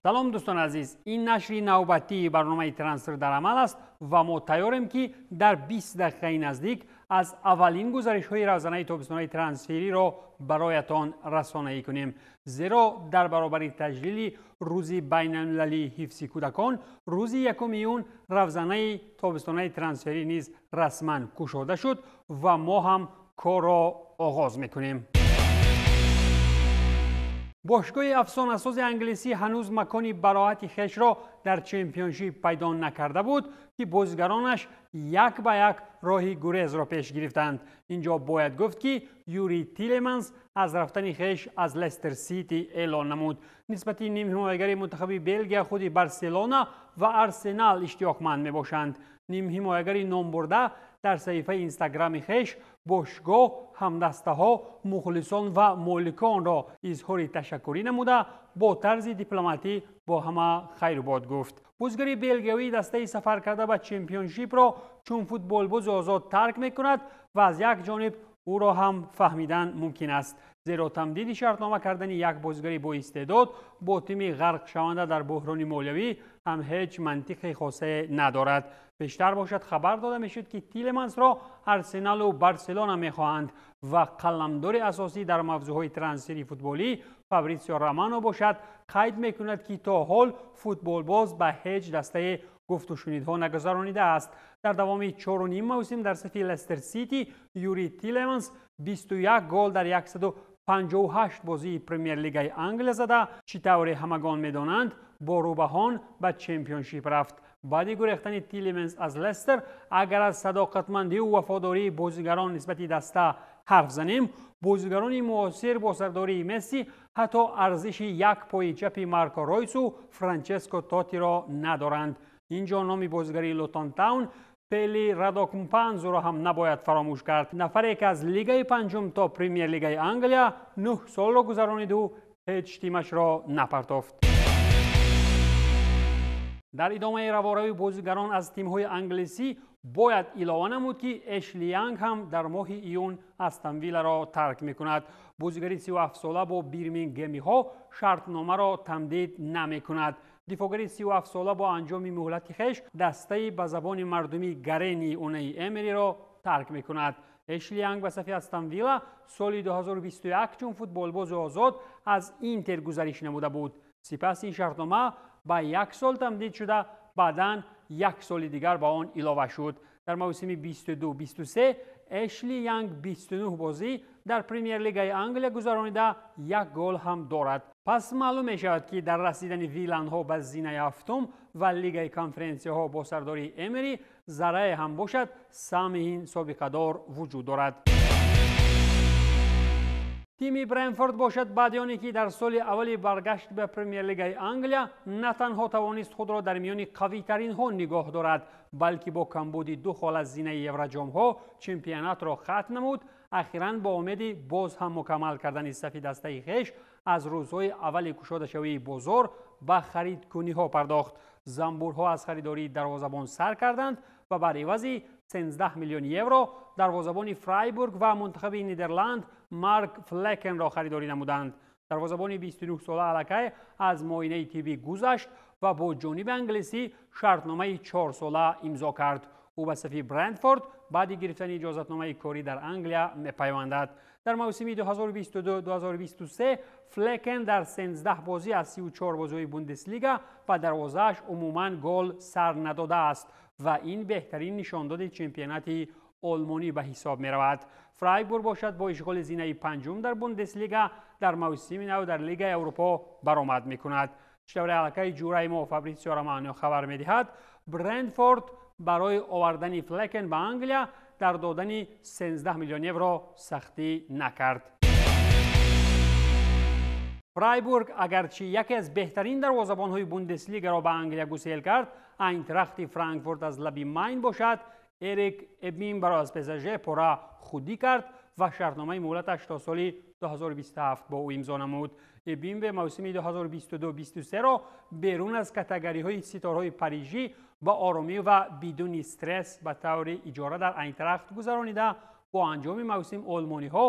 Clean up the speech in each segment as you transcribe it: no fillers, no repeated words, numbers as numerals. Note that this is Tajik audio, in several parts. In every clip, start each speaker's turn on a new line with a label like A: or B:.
A: Салом, дӯстони азиз, ин нашри навбатии барномаи «Трансфер дар амал» аст ва мо тайёрем, ки дар 20 дақиқаи наздик аз аввалин гузаришҳои равзанаи тобистонаи трансфериро бароятон расонаӣ кунем, зеро дар баробари таҷлили Рӯзи байналмилалии ҳифзи кӯдакон, рӯзи 1 июн равзанаи тобистонаи трансферӣ низ расман кушода шуд ва мо ҳам корро оғоз мекунем. Бошгоҳи афсонасози англисӣ ҳанӯз макони бароҳати хешро дар Чемпионшип пайдо накарда буд, ки бозигаронаш як ба як роҳи гурезро пеш гирифтанд. Инҷо бояд гуфт, ки Юри Тилеманс аз рафтани хеш аз Лестер Сити эълон намуд. Нисбати нимҳимоягари мунтахаби Белгия худи Барселона ва Арсенал иштиёқманд мебошанд. Нимҳимоягари номбурда дар саҳифаи Инстаграми хеш бошгоҳ, ҳамдастаҳо, мухлисон ва моликонро изҳори ташаккурӣ намуда, бо тарзи дипломатӣ бо ҳама хайрубод гуфт. Бозигари белгиявии дастаи сафаркарда ба Чемпионшипро чун футболбози озод тарк мекунад ва аз як ҷониб ӯро ҳам фаҳмидан мумкин аст, зеро тамдиди шартнома кардани як бозигари боистеъдод бо тими ғарқшаванда дар буҳрони молиявӣ ҳам ҳеҷ мантиқи хосае надорад. Бештар бошад, хабар дода мешуд, ки Тилемансро Арсеналу Барселона мехоҳанд ва қаламдори асосӣ дар мавзӯъҳои трансфери футболӣ Фабритсио Романо бошад, қайд мекунад, ки то ҳол футболбоз ба ҳеҷ дастае гуфтушунидҳо нагузаронидааст. Дар давоми 4,5 мавсим дар сафи Лестер Сити Юри Тилеманс 21 гол дар 158 бозии Премер-лигаи Англия зада, чӣ тавре ҳамагон медонанд, бо рӯбаҳон ба Чемпионшип рафт. Баъди гурехтани Тилеменс аз Лестер, агар аз садоқатмандию вафодории бозигарон нисбати даста ҳарф занем, бозигарони муосир бо сардории Месси ҳатто арзиши як пои чапи Марко Ройсу Франческо Тотиро надоранд. Ин ҷо номи бозигари Лутон Таун Пели Радок Мпанзуро ҳам набояд фаромӯш кард, нафаре ки аз лигаи панҷум то Премер-лигаи Англия 9 солро гузарониду ҳеҷ тимашро напартофт. Дар идомаи раворавии бозигарон аз тимҳои англисӣ бояд илова намуд, ки Эшли Янг ҳам дар моҳи июн Астон Вилларо тарк мекунад. Бозигари 37-сола бо бирмингемиҳо шартномаро тамдид намекунад. Дифоъгари 37-сола бо анҷоми муҳлати хеш дастаи ба забони мардумӣ Гарени Унаи Эмериро тарк мекунад. Эшли Янг ба сафи Астон Вилла соли 2021 чун футболбози озод аз Интер гузариш намуда буд. Сипас ин шартнома ба як сол тамдид шуда, баъдан як соли дигар ба он илова шуд. Дар мавсими 22-23 Эшли Янг 29 бозӣ дар Премер-лигаи Англия гузаронида, як гол ҳам дорад. Пас маълум мешавад, ки дар расидани вилланҳо ба зинаи ҳафтум ва Лигаи конференсияҳо бо сардории Эмери заррае ҳам бошад, саҳми ин собиқадор вуҷуд дорад. Тими Бренфорд бошад, баъди оне ки дар соли аввали баргашт ба Премер-лигаи Англия на танҳо тавонист худро дар миёни қавитаринҳо нигоҳ дорад, балки бо камбуди ду хол аз зинаи Евроҷомҳо чемпионатро хатм намуд, ахиран бо умеди боз ҳам мукаммал кардани сафи дастаи хеш аз рӯзҳои аввали кушодашавии бозор ба харидкуниҳо пардохт. Замбурҳо аз харидории дарвозабон сар карданд ва бар ивази 13 миллион евро дарвозабони Фрайбург ва мунтахаби Нидерланд Марк Флекенро харидорӣ намуданд. Дарвозабони 29-сола аллакай аз муоинаи тиббӣ гузашт ва бо ҷониби англисӣ шартномаи 4-сола имзо кард. Ӯ ба сафи Брентфорд баъди гирифтани иҷозатномаи корӣ дар Англия мепайвандад. Дар мавсими 2022-2023 Флекен дар 13 бозӣ аз 34 бозиҳои Бундеслига ба дарвозааш умуман гол сар надодааст ва ин беҳтарин нишондоди чемпионати олмонӣ ба ҳисоб меравад. Фрайбург бошад, бо ишғоли зинаи панҷум дар Бундеслига дар мавсими нав дар Лигаи Аврупо баромад мекунад. Чӣ тавре аллакай ҷураи мо Фабритсио Романо хабар медиҳад, Брентфорд барои овардани Флекен ба Англия дар додани 13 миллион евро сахтӣ накард. Фрайбург агарчи яке аз беҳтарин дарвозабонҳои Бундеслигаро ба Англия гусел кард, Айнтрахти Франкфурт аз лаби Майн бошад, Эрик Эбимбаро аз ПСЖ пурра худӣ кард ва шартномаи муҳлаташ то соли 2027 бо ӯ имзо намуд. Эбимбе мавсими 2022-23-ро берун аз категориҳои ситорҳои парижӣ ба оромӣ ва бидуни стресс ба таври иҷора дар Айнтрахт гузаронида, бо анҷоми мавсим олмониҳо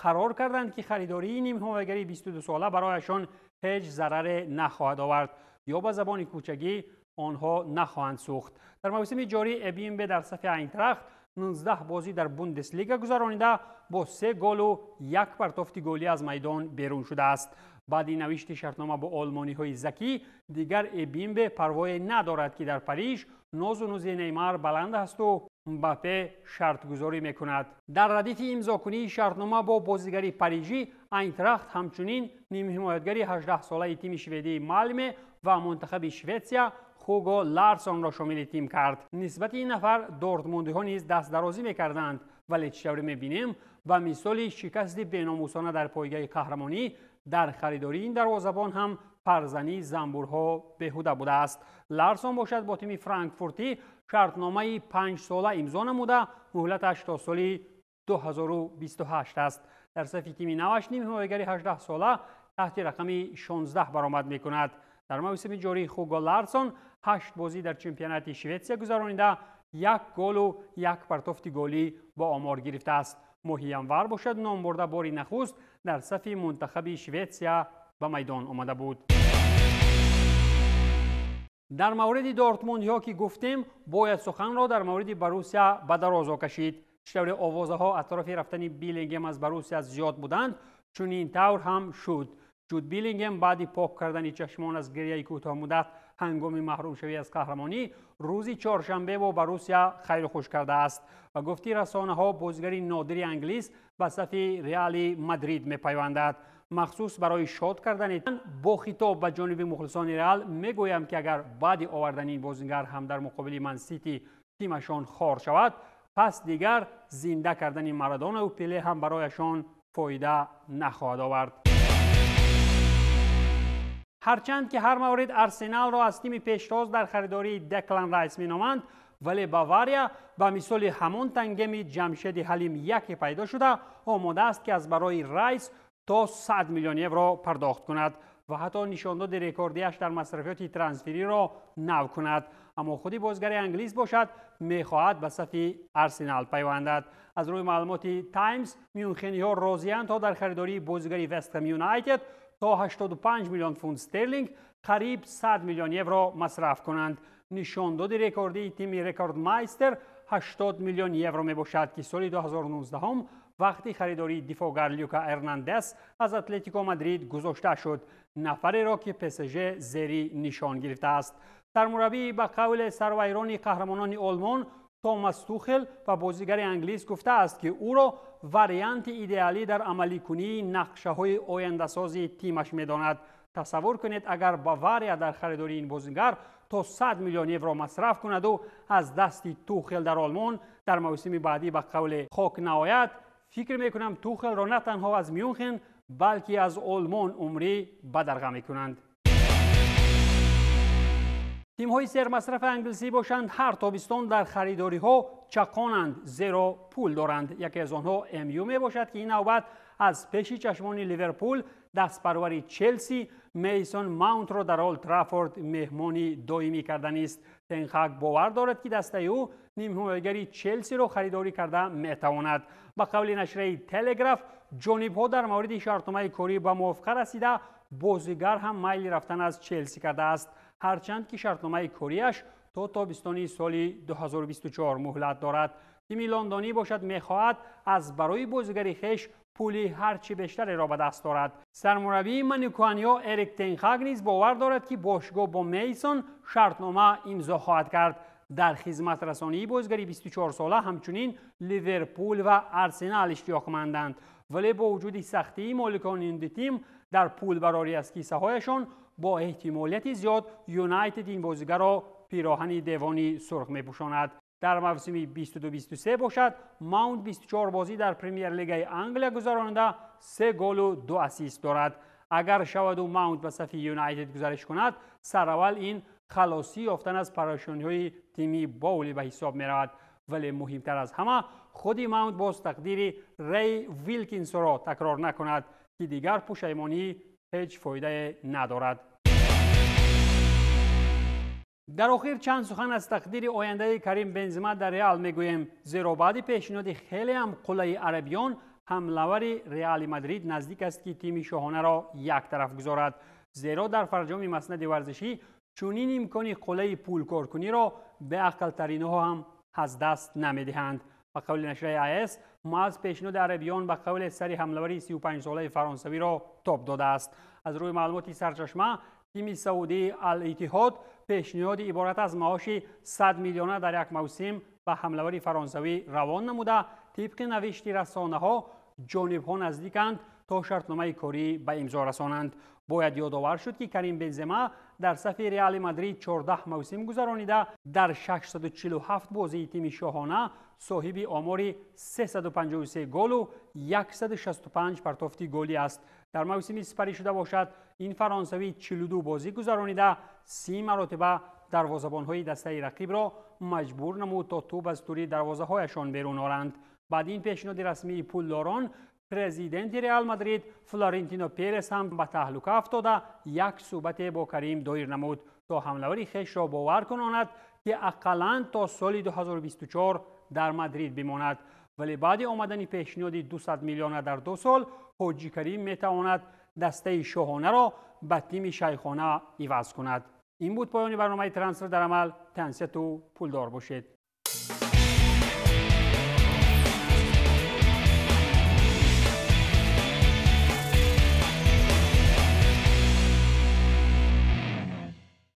A: қарор карданд, ки харидории нимҳимоягари 22-сола барояшон ҳеҷ зараре нахоҳад овард. Ё ба забони кӯчагӣ онҳо нахоҳанд сӯхт. Дар мавсими ҷорӣ Эбимбе дар сафи Айнтрахт 19 бозӣ дар Бундеслига гузаронида, бо 3 голу 1 партофти голӣ аз майдон берун шудааст. Баъди навишти шартнома бо олмониҳои закӣ, дигар Эбимбе парвое надорад, ки дар Париж нозу нузи Неймар баланд асту Мбаппе шартгузорӣ мекунад. Дар радифи имзокунии шартнома бо бозигари парижӣ, Айнтрахт ҳамчунин нимҳимоятгари 18-солаи тими шведии Малме ва мунтахаби Шветсия Хуго Ларсонро шомили тим кард. Нисбати ин нафар дортмундиҳо низ дастдарозӣ мекарданд, вале чӣ тавре мебинем, ба мисоли шикасти беномусона дар пойгаи қаҳрамонӣ дар харидории ин дарвозабон ҳам парзании занбурҳо беҳуда будааст. Ларсон бошад, бо тими франкфуртӣ шартномаи 5-сола имзо намуда, муҳлаташ то соли 2028 аст. Дар сафи тими наваш нимҳимоягари 18-сола таҳти рақами 16 баромад мекунад. Дар мавсими ҷории Хуго Ларсон 8 бозӣ дар чемпионати Шветсия гузаронида, 1 голу 1 партофти голӣ бо омор гирифтааст. Моҳи январ бошад, номбурда бори нахуст дар сафи мунтахаби Шветсия ба майдон омада буд. Дар мавриди дортмундиҳо ки гуфтем, бояд суханро дар мавриди Борусия ба дарозо кашид. Чӣ тавре овозаҳо атрофи рафтани Билингем аз Борусия зиёд буданд, чунин тавр ҳам шуд. Ҷуд Билингем баъди пок кардани чашмон аз гиряи кӯтоҳмуддат ҳангоми маҳрумшавӣ аз қаҳрамонӣ рӯзи чоршанбе бо Борусия хайру хуш кардааст. Ба гуфти расонаҳо, бозигари нодири англис ба сафи Реали Мадрид мепайвандад. Махсус барои шод кардани бо хитоб ба ҷониби мухлисони Реал мегӯям, ки агар баъди овардани ин бозингар ҳам дар муқобили Мансити тимашон хор шавад, пас дигар зинда кардани Марадонаву Пеле ҳам барояшон фоида нахоҳад овард. Ҳарчанд ки ҳар маврид Арсеналро аз тими пешроз дар харидории Деклан Райс меноманд, вале Бавария ба мисоли ҳамон тангеми Ҷамшеди Ҳалим яке пайдо шуда, омода аст, ки аз барои Райс то 100 миллион евро пардохт кунад ва ҳатто нишондоди рекордиаш дар масрафиёти трансфериро нав кунад. Аммо худи бозигари англис бошад, мехоҳад ба сафи Арсенал пайвандад. Аз рӯи маълумоти Таймс, мюнхениҳо розиянд то дар харидории бозигари Вестхэм Юнайтед то 85 миллион фунт стерлинг, қариб 100 миллион евро масраф кунанд. Нишондоди рекордии тими рекордмайстер 80 миллион евро мебошад, ки соли 2019 вақти харидории дифоъгар Люка Эрнандес аз Атлетико Мадрид гузошта шуд, нафареро ки ПСЖ зери нишон гирифтааст. Сармураббии ба қавле сарвайрони қаҳрамонони Олмон Томас Тухел ба бозигари англис гуфтааст, ки ӯро варианти идеалӣ дар амаликунии нақшаҳои ояндасози тимаш медонад. Тасаввур кунед, агар Бавария дар харидории ин бозингар то 100 миллион евро масраф кунаду аз дасти Тухел дар Олмон дар мавсими баъдӣ ба қавле хок наояд, фикр мекунам, Тухелро на танҳо аз Мюнхен, балки аз Олмон умрӣ бадарға мекунанд. Тимҳои сермасрафи англисӣ бошанд, ҳар тобистон дар харидориҳо чақонанд, зеро пул доранд. Яке аз онҳо МЮ мебошад, ки ин навбат аз пеши чашмони Ливерпул дастпарвари Челси Мейсон Маунтро дар Олд Траффорд меҳмони доимӣ карданист. Тенхак бовар дорад, ки дастаи ӯ нимҳимоягари Челсиро харидорӣ карда метавонад. Ба қавли нашрияи Телеграф, ҷонибҳо дар мавриди шартномаи корӣ ба мувофиқа расида, бозигар ҳам майли рафтан аз Челси кардааст, ҳарчанд ки шартномаи кориаш то тобистони соли 2024 муҳлат дорад. Тими лондонӣ бошад, мехоҳад аз барои бозигари хеш пули ҳарчи бештареро ба даст дорад. Сармураббии манюкуаниҳо Эрик Тенхаг низ бовар дорад, ки бошгоҳ бо Мейсон шартнома имзо хоҳад кард. Дар хизматрасонии бозигари 24-сола ҳамчунин Ливерпул ва Арсенал иштиёқманданд, вале бо вуҷуди сахтии моликони ин тим дар пулбарорӣ аз кисаҳояшон, бо эҳтимолияти зиёд Юнайтед ин бозигарро пироҳани девони сурх мепӯшонад. Дар мавсими 22-23 бошад, Маунт 24 бозӣ дар Премер-лигаи Англия гузаронида, 3 голу 2 ассист дорад. Агар шаваду Маунт ба сафи Юнайтед гузариш кунад, сараввал ин халосӣ ёфтан аз парошониҳои тими Боули ба ҳисоб меравад. Вале муҳимтар аз ҳама, худи Маунт боз тақдири Рей Вилкинсонро такрор накунад, ки дигар пушаймонӣ ҳеҷ фоидае надорад. Дар охир чанд сухан аз тақдири ояндаи Карим Бензима дар Реал мегӯем, зеро баъди пешниҳоди хеле ҳам қуллаи арабиён ҳамлавари Реали Мадрид наздик аст, ки тими шоҳонаро як тараф гузорад, зеро дар фарҷоми маснади варзишӣ Чунин имкони қуллаи пулкоркуниро беақлтаринҳо ҳам аз даст намедиҳанд. Ба қавли нашрияи АС, МАЗ пешниҳоди арабиён ба қавли сари ҳамлавари 35-солаи фаронсавиро тоб додааст. Аз рӯи маълумоти сарчашма, тими саудии Ал-Иттиҳод пешниҳоди иборат аз маоши 100 миллиона дар як мавсим ба ҳамлавари фаронсавӣ равон намуда, тибқи навишти расонаҳо, ҷонибҳо наздиканд то шартномаи корӣ ба имзо расонанд. Бояд ёдовар шуд, ки Карим Бензема дар сафи Реали Мадрид 14 мавсим гузаронида, дар 647 бозии тими шоҳона соҳиби омори 353 голу 165 партофти голӣ аст. Дар мавсими сипарӣ шуда бошад, ин фаронсавӣ 42 бозӣ гузаронида, 30 маротиба дарвозабонҳои дастаи рақибро маҷбур намуд, то тӯб аз тури дарвозаҳояшон берун оранд. Баъд ин пешниҳоди расмии пулдорон, президенти Реал Мадрид Флорентино Перес ҳам ба таҳлука афтода, як суҳбате бо Карим доир намуд, то ҳамлавари хешро бовар кунонад, ки ақаллан то соли 2024 дар Мадрид бимонад. Вале баъди омадани пешниҳоди 200 миллиона дар 2 сол, ҳоҷи Карим метавонад дастаи шоҳонаро ба тими шайхона иваз кунад. Ин буд поёни барномаи «Трансфер дар амал». Тансияту пулдор бошед.